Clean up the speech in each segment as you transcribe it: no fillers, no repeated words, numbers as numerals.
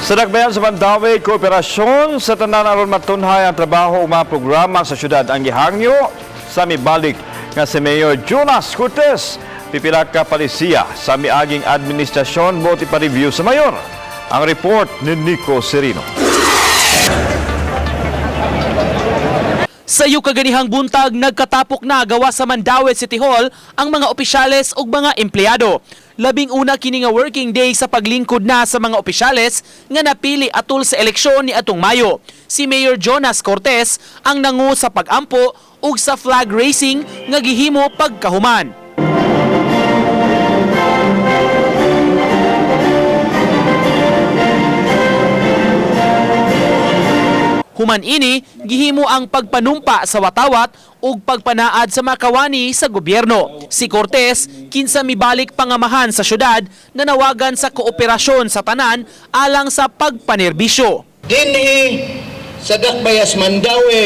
Sa dakbayan sa Mandaue, kooperasyon sa tanan aron matunhay ang trabaho ug mga programa sa syudad ang gihangyo sa mibalik nga si Mayor Jonas Cortez. Pipila ka palisiya sa miaging administrasyon mo pa-review sa mayor. Ang report ni Nico Serino. Sa iyo kaganihang buntag, nagkatapok na gawa sa Mandaue City Hall ang mga opisyales ug mga empleyado. Labing una kini nga working day sa paglingkod na sa mga opisyales nga napili atol sa eleksyon ni atong Mayo. Si Mayor Jonas Cortez ang nangu sa pagampo ug sa flag raising nga gihimo pagkahuman. Human ini, gihimo ang pagpanumpa sa watawat ug pagpanaad sa makawani sa gobyerno. Si Cortez, kinsa mibalik pangamahan sa syudad, nanawagan sa kooperasyon sa tanan alang sa pagpanerbisyo. Dinhi sa Dakbayas Mandaue,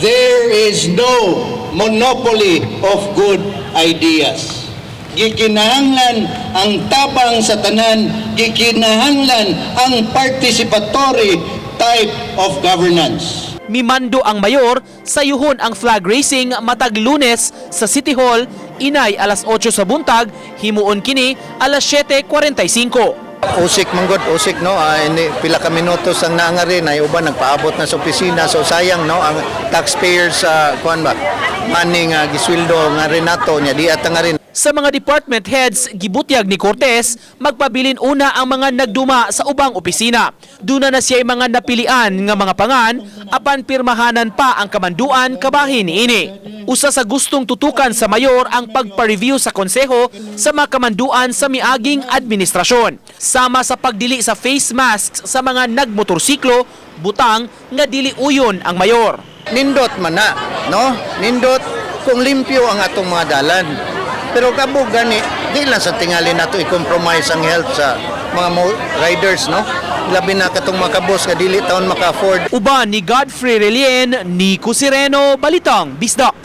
there is no monopoly of good ideas. Gikinahanglan ang tabang sa tanan, gikinahanglan ang participatory type of governance. Mimando ang mayor, sayuhon ang flag raising matag Lunes sa City Hall, inay alas 8 sa buntag, himuon kini alas 7:45. Usik manggod, usik, no. Ini pila ka minutos ang naangari na uban nagpaabot na sa opisina, so sayang, no, ang taxpayers sa kuan ba money nga gisweldo nga renato nya di ata nga rin. Sa mga department heads, gibutyag ni Cortez, magpabilin una ang mga nagduma sa ubang opisina. Duna na siya'y mga napilian nga mga pangan, apan pirmahanan pa ang kamanduan kabahin niini. Usa sa gustong tutukan sa mayor ang pagpa-review sa konseho sa mga kamanduan sa miaging administrasyon. Sama sa pagdili sa face masks sa mga nagmotorsiklo, butang nga dili uyon ang mayor. Nindot man na, no, nindot kung limpyo ang atong mga dalan, pero kabog gani di lang sa tingali nato i-compromise ang health sa mga riders, no, labi na katong mga kabos nga dili taon maka-afford. Uban ni Godfrey Relien, Nico Sireno, Balitang Bisdak.